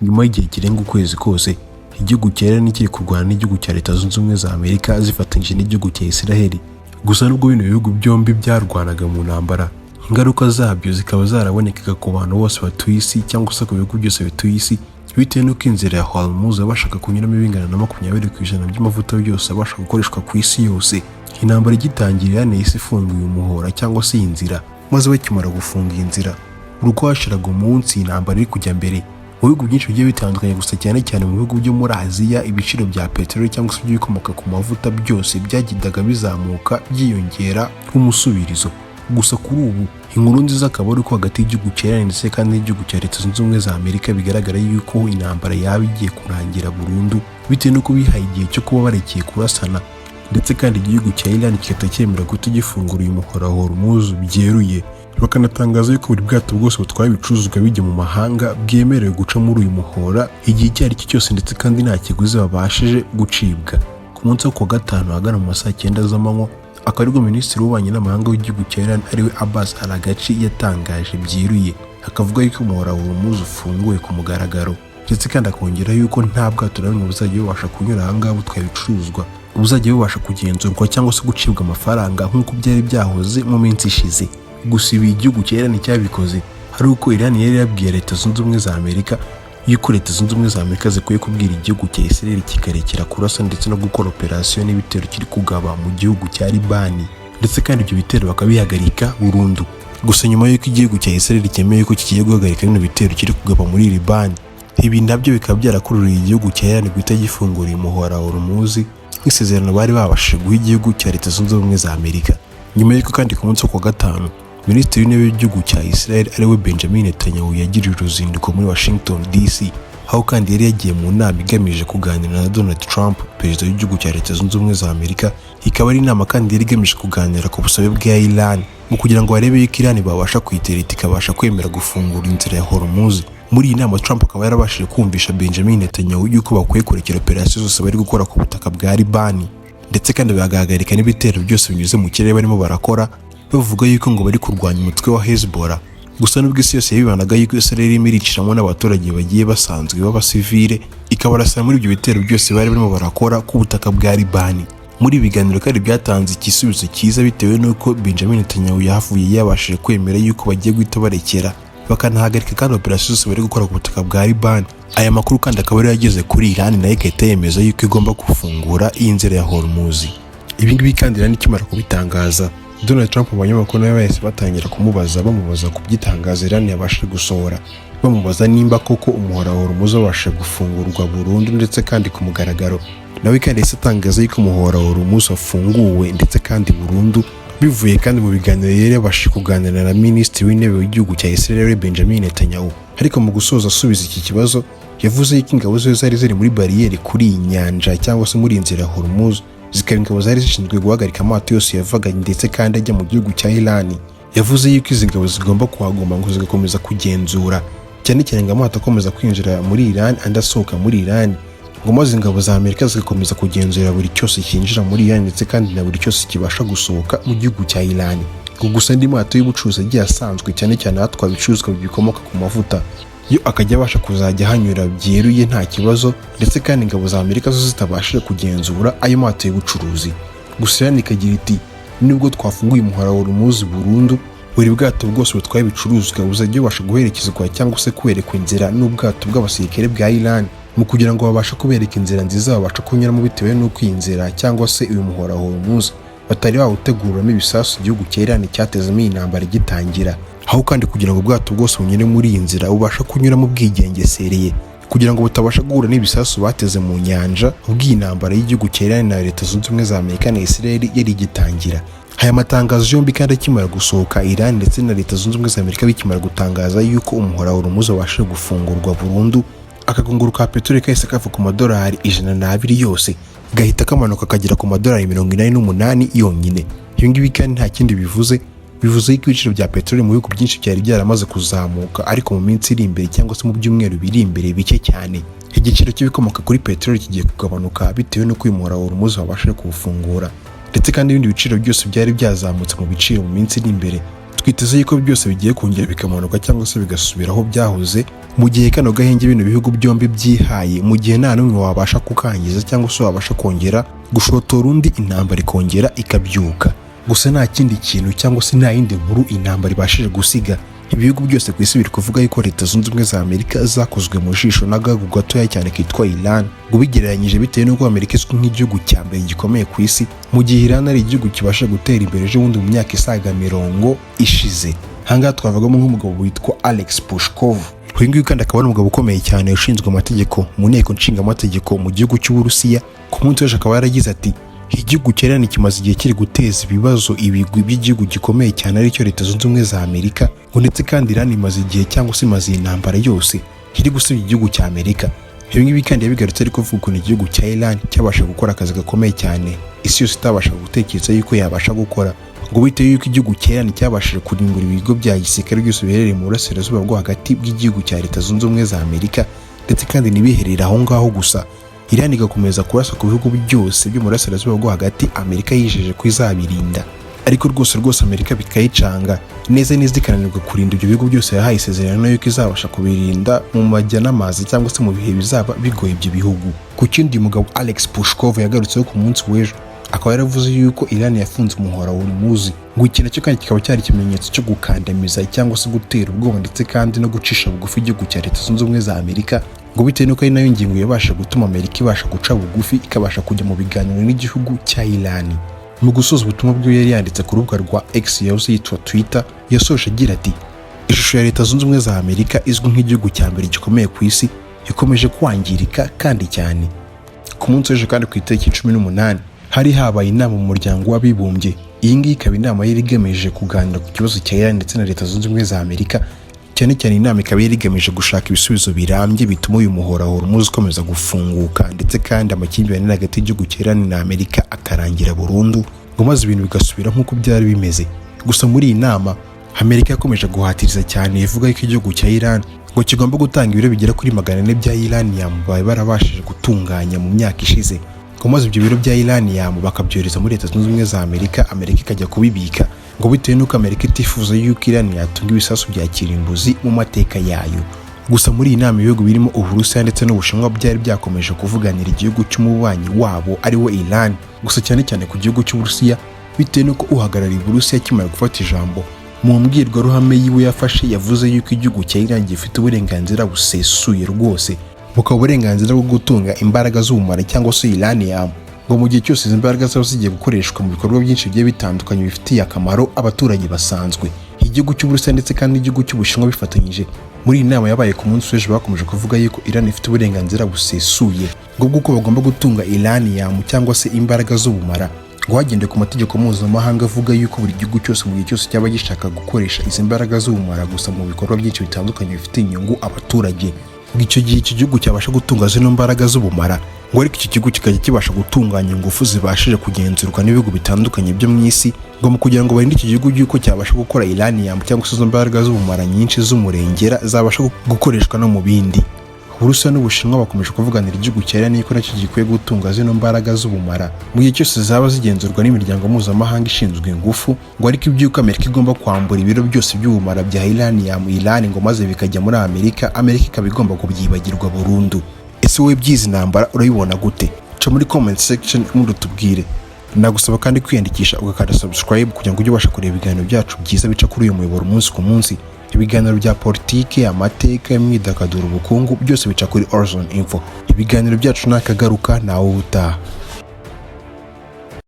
Nyuma y'igihe kirenga ukwezi kose igihugu cya Iran kiri kurwana n'igihugu cya Leta Zunze Ubumwe za Amerika zifatanyije n'igihugu cya Israel. Gusa nubwo bino bihugu byombi byarwanaga mu ntambara, ingaruka zabyo zikaba zarabonekaga ku bantu bose batuye isi cyangwa se ku bihugu byose bituye isi, bitewe n'uko inzira ya Hormuz yabashaga kunyuramo ibingana na 20% by'amavuta byose abasha gukoreshwa ku isi yose. Intambara igitangira, Iran yahise ifunga uyu muhora cyangwa se iyi nzira, maze bakimara gufunga iyi nzira, buri uko hashiraga umunsi intambara iri kujya mbere mu bihugu byinshi bigiye bitandukanye, gusa cyane cyane mu bihugu byo muri Aziya, ibiciro bya peteroli cyangwa se by'ibikomoka ku mavuta byose byagendaga bizamuka, byiyongera nk'umusubirizo. Gusa kuri ubu inkuru nziza akaba ari uko hagati y'igihugu cya Iran ndetse kandi n'igihugu cya Leta Zunze Ubumwe za Amerika bigaragara yuko intambara yaba igiye kurangira burundu, bitewe n'uko bihaye igihe cyo kuba barekeye kurasana, ndetse kandi igihugu cya Iran kigahita cyemera guhita gifungura uyu muhora wa Hormuz byeruye, bakanatangaza yuko buri bwato bwose butwaye ibicuruzwa bijya mu mahanga bwemerewe guca muri uyu muhora igihe icyo ari cyo cyose, ndetse kandi nta kiguzi babashije gucibwa. Ku munsi wo kuwa gatanu ahagana mu ma saa 9 z'amanywa, akaba aribwo Minisitiri w'Ububanyi n'Amahanga w'igihugu cya Iran, ariwe Abbas Araghchi, yatangaje byeruye, akavuga yuko umuhora wa Hormuz ufunguye ku mugaragaro, ndetse kandi akongera yuko nta bwato na bumwe buzajya bubasha kunyura aha ngaha butwaye ibicuruzwa buzajya bubasha kugenzurwa cyangwa se gucibwa amafaranga nk'uko byari byahoze mu minsi ishize. Gusa ibi igihugu cya Iran cyabikoze ari uko Iran yari yabwiye Leta Zunze Ubumwe za Amerika yuko Leta Zunze Ubumwe za Amerika zikwiye kubwira igihugu cya Israel kikarekera kurasa ndetse no gukora operasiyo n'ibitero kiri kugaba mu gihugu cya Libani, ndetse kandi ibyo bitero bakabihagarika burundu. Gusa nyuma y'uko igihugu cya Israel cyemeye ko kigiye guhagarika bino bitero kiri kugaba muri Libani, ibi nabyo bikaba byarakururiye igihugu cya Iran guhita gifungura uyu muhora wa Hormuz nk'isezerano bari babashije guha igihugu cya Leta Zunze Ubumwe za Amerika. Nyuma y'uko kandi ku munsi wo kuwa gatanu Minisitiri w'Intebe w'igihugu cya Israel, ariwe Benjamin Netanyahu, yagiriye uruzinduko muri Washington DC, aho kandi yari yagiye mu nama igamije kuganira na Donald Trump, perezida w'igihugu cya Leta Zunze Ubumwe za Amerika, ikaba ari inama kandi yari igamije kuganira ku busabe bwa Iran mu kugira ngo barebe yuko Iran babasha kuyitereta ikabasha kwemera gufungura inzira ya Hormuz. Muri iyi nama Trump akaba yarabashije kumvisha Benjamin Netanyahu yuko bakwiye kurekera operasiyo zose bari gukora ku butaka bwa Libani, ndetse kandi bagahagarika n'ibitero byose binyuze mu kirere barimo barakora, bavuga yuko ngo bari kurwanya umutwe wa Hezbollah. Gusa nubwo isi yose yabibanaga yuko Israel irimo iriciramo n'abaturage bagiye basanzwe b'abasivile, ikabarasira muri ibyo bitero byose bari barimo barakora ku butaka bwa Libani, muri ibi biganiro kandi byatanze igisubizo cyiza, bitewe n'uko Benjamin Netanyahu yahavuye yabashije kwemera yuko bagiye guhita barekera, bakanahagarika kandi operasiyo zose bari gukora ku butaka bwa Libani. Aya makuru kandi akaba yari yageze kuri Iran, nayo igahita yemeza yuko igomba gufungura iyi nzira ya Hormuz. Ibi ngibi kandi Iran ikimara kubitangaza, Donald Trump mu banyamakuru nawe bahise batangira kumubaza, bamubaza ku by'itangazo Iran yabashije gusohora, bamubaza nimba koko umuhora wa Hormuz wabashije gufungurwa burundu ndetse kandi ku mugaragaro. Nawe kandi yahise atangaza yuko umuhora wa Hormuz wafunguwe ndetse kandi burundu, bivuye kandi mu biganiro yari yabashije kuganira na Minisitiri w'Intebe w'igihugu cya Israel, Benjamin Netanyahu. Ariko mu gusoza asubiza iki kibazo, yavuze yuko ingabo ze zari ziri muri bariyeri kuri iyi nyanja cyangwa se muri iyi nzira ya Hormuz, zikaba ingabo zari zishinzwe guhagarika amato yose yavaga ndetse kandi ajya mu gihugu cya Iran. Yavuze yuko izi ngabo zigomba kuhaguma ngo zigakomeza kugenzura cyane cyane ngo amato akomeza kwinjira muri Iran andi asohoka muri Iran, ngo maze ingabo za Amerika zigakomeza kugenzura buri cyose cyinjira muri Iran ndetse kandi na buri cyose kibasha gusohoka mu gihugu cya Iran. Ngo gusa andi mato y'ubucuruzi agiye asanzwe, cyane cyane atwara ibicuruzwa bikomoka ku mavuta, yo akajya abasha kuzajya ahanyura byeruye nta kibazo, ndetse kandi ingabo za Amerika zo zitabashije kugenzura ayo mato y'ubucuruzi. Gusa Iran ikagira iti: "Nubwo twafunguye umuhora wa Hormuz burundu, buri bwato bwose butwaye ibicuruzwa buzajya bubasha guherekezwa cyangwa se kwerekwa inzira n'ubwato bw'abasirikare bwa Iran, mu kugira ngo babashe kubereka inzira nziza babasha kunyuramo, bitewe n'uko iyi nzira cyangwa se uyu muhora wa Hormuz batari bawuteguramo ibisasu igihugu cya Iran cyatezemo iyi ntambara igitangira, aho kandi kugira ngo ubwato bwose bunyure muri iyi nzira bubasha kunyuramo bwigengesereye, kugira ngo butabasha guhura n'ibisasu bateze mu nyanja ubwo iyi ntambara y'igihugu cya Iran na Leta Zunze Ubumwe za Amerika na Israel yari igitangira." Aya matangazo yombi kandi akimara gusohoka, Iran ndetse na Leta Zunze Ubumwe za Amerika bikimara gutangaza yuko umuhora wa Hormuz wabashije gufungurwa burundu, akagunguru ka peteroli kahise kava ku madolari 102 yose, gahita kamanuka kagera ku madolari 88 yonyine. Ibi ngibi kandi nta kindi bivuze, bivuze ko ibiciro bya peteroli mu bihugu byinshi byari byaramaze kuzamuka, ariko mu minsi iri imbere cyangwa se mu byumweru biri imbere bike cyane, igiciro cy'ibikomoka kuri peteroli kigiye kugabanuka, bitewe n'uko uyu muhora wa Hormuz wabashije kuwufungura, ndetse kandi ibindi biciro byose byari byazamutse mu biciro mu minsi iri imbere. Twiteze yuko byose bigiye kongera bikamanuka cyangwa se bigasubira aho byahoze, mu gihe kano gahenge bino bihugu byombi byihaye, mu gihe nta n'umwe wabasha kukangiza cyangwa se wabasha kongera gushotora undi, intambara ikongera ikabyuka. Gusa nta kindi kintu cyangwa se nta yindi nkuru intambara ibashije gusiga. Ibihugu byose ku isi biri kuvuga yuko Leta Zunze Ubumwe za Amerika zakozwe mu jisho n'agahugu gatoya cyane kitwa Iran, ngo ubigereranyije bitewe n'uko Amerika izwi nk'igihugu cya mbere gikomeye ku isi, mu gihe Iran ari igihugu kibasha gutera imbere ejo bundi mu myaka isaga 50 ishize. Ahangaha twavugamo nk'umugabo witwa Alex Pushkov. Uyu nguyu kandi akaba ari umugabo ukomeye cyane ushinzwe amategeko mu nteko nshingamategeko mu gihugu cy'Uburusiya. Ku munsi w'ejo akaba yaragize ati: "Igihugu cya Iran kimaze igihe kiri guteza ibibazo ibigwi by'igihugu gikomeye cyane, aricyo Leta Zunze Ubumwe za Amerika." Ngo ndetse kandi Iran imaze igihe cyangwa se imaze iyi ntambara yose iri gusebya igihugu cya Amerika. Ibi ngibi kandi yabigarutse ariko avuga ukuntu igihugu cya Iran cyabasha gukora akazi gakomeye cyane isi yose itabasha gutekereza yuko yabasha gukora, ngo bitewe yuko igihugu cya Iran cyabashije kurimbura ibigo bya gisirikare byose biherereye mu burasirazuba bwo hagati bw'igihugu cya Leta Zunze Ubumwe za Amerika. Ndetse kandi ntibiherere aho ngaho gusa, Iran igakomeza kurasa ku bihugu byose byo mu burasirazuba bwo hagati Amerika yijeje ko izabirinda, ariko rwose rwose Amerika bikayicanga neza neza, ikananirwa kurinda ibyo bihugu byose yahaye isezerano yuko izabasha kubirinda mu majya n'amazi cyangwa se mu bihe bizaba bigoye ibyo bihugu. Ku kindi uyu mugabo Alex Pushkov yagarutseho ku munsi w'ejo, akaba yaravuze yuko Iran yafunze umuhora wa Hormuz, ngo iki nacyo kandi kikaba cyari ikimenyetso cyo gukandamiza cyangwa se gutera ubwoba ndetse kandi no gucisha bugufi igihugu cya Leta Zunze Ubumwe za Amerika, ngo bitewe n'uko ari nayo ngingo yabasha gutuma Amerika ibasha guca bugufi, ikabasha kujya mu biganiro n'igihugu cya Iran. Mu gusoza ubutumwa bwe yari yanditse ku rubuga rwa X yahoze yitwa Twitter, yasoje agira ati: "Ishusho ya Leta Zunze Ubumwe za Amerika izwi nk'igihugu cya mbere gikomeye ku isi ikomeje kwangirika kandi cyane." Ku munsi w'ejo kandi, ku itariki 18, hari habaye inama mu Muryango w'Abibumbye. Iyi ngiyi ikaba inama yari igamije kuganira ku kibazo cya Iran ndetse na Leta Zunze Ubumwe za Amerika. Cyane cyane inama ikaba yari igamije gushaka ibisubizo birambye bituma uyu muhora wa Hormuz ukomeza gufunguka, ndetse kandi amakimbirane ari hagati y'igihugu cya Iran na Amerika akarangira burundu, ngo maze ibintu bigasubira nk'uko byari bimeze. Gusa muri iyi nama Amerika yakomeje guhatiriza cyane ivuga ko igihugu cya Iran ngo kigomba gutanga ibiro bigera kuri 400 bya uranium bari barabashije gutunganya mu myaka ishize, ngo maze ibyo biro bya uranium bakabyohereza muri Leta Zunze Ubumwe za Amerika, Amerika ikajya kubibika, ngo bitewe n'uko Amerika itifuza yuko Iran yatunga ibisasu bya kirimbuzi mu mateka yayo. Gusa muri iyi nama ibihugu birimo Uburusiya ndetse n'Ubushinwa byari byakomeje kuvuganira igihugu cy'umubanyi wabo ari we Iran. Gusa cyane cyane ku gihugu cy'Uburusiya, bitewe n'uko uhagarariye Uburusiya akimara gufata ijambo mu mbwirwaruhame yiwe yafashe, yavuze yuko igihugu cya Iran gifite uburenganzira busesuye rwose, bukaba uburenganzira bwo gutunga imbaraga z'ubumara cyangwa se uranium, ngo mu gihe cyose izi mbaraga zaba zigiye gukoreshwa mu bikorwa byinshi bigiye bitandukanye bifitiye akamaro abaturage basanzwe. Igihugu cy'Uburusiya ndetse kandi n'igihugu cy'Ubushinwa bifatanyije muri iyi nama yabaye ku munsi w'ejo bakomeje kuvuga yuko Iran ifite uburenganzira busesuye ngo bw'uko bagomba gutunga uranium cyangwa se imbaraga z'ubumara, ngo hagendewe ku mategeko mpuzamahanga avuga yuko buri gihugu cyose mu gihe cyose cyaba gishaka gukoresha izi mbaraga z'ubumara gusa mu bikorwa byinshi bitandukanye bifitiye inyungu abaturage, ngo icyo gihe icyo gihugu cyabasha gutunga zino mbaraga z'ubumara, ngo ariko icyo gihugu kikajya kibasha gutunganya ingufu zibashije kugenzurwa n'ibihugu bitandukanye byo mu isi, ngo mu kugira ngo barinde iki gihugu yuko cyabasha gukora uranium cyangwa se izo mbaraga z'ubumara nyinshi z'umurengera zabasha gukoreshwa no mu bindi. Uburusiya n'Ubushinwa bakomeje kuvuganira igihugu cya Iran ko nacyo gikwiye gutunga zino mbaraga z'ubumara mu gihe cyose zaba zigenzurwa n'imiryango mpuzamahanga ishinzwe ingufu, ngo ariko iby'uko Amerika igomba kwambura ibiro byose by'ubumara bya uranium Iran ngo maze bikajya muri Amerika, Amerika ikaba igomba kubyibagirwa burundu. Ese wowe by'izi ntambara urabibona gute? Ca muri comment section ubundi utubwire. Nagusaba kandi kwiyandikisha ugakanda subscribe kugira ngo ujye ubasha kureba ibiganiro byacu byiza bica kuri uyu muyoboro umunsi ku munsi. Ibiganiro bya politiki, amateka, imyidagaduro, ubukungu, byose bica kuri Horizon Info. Ibiganiro byacu nakagaruka, nawe ubutaha.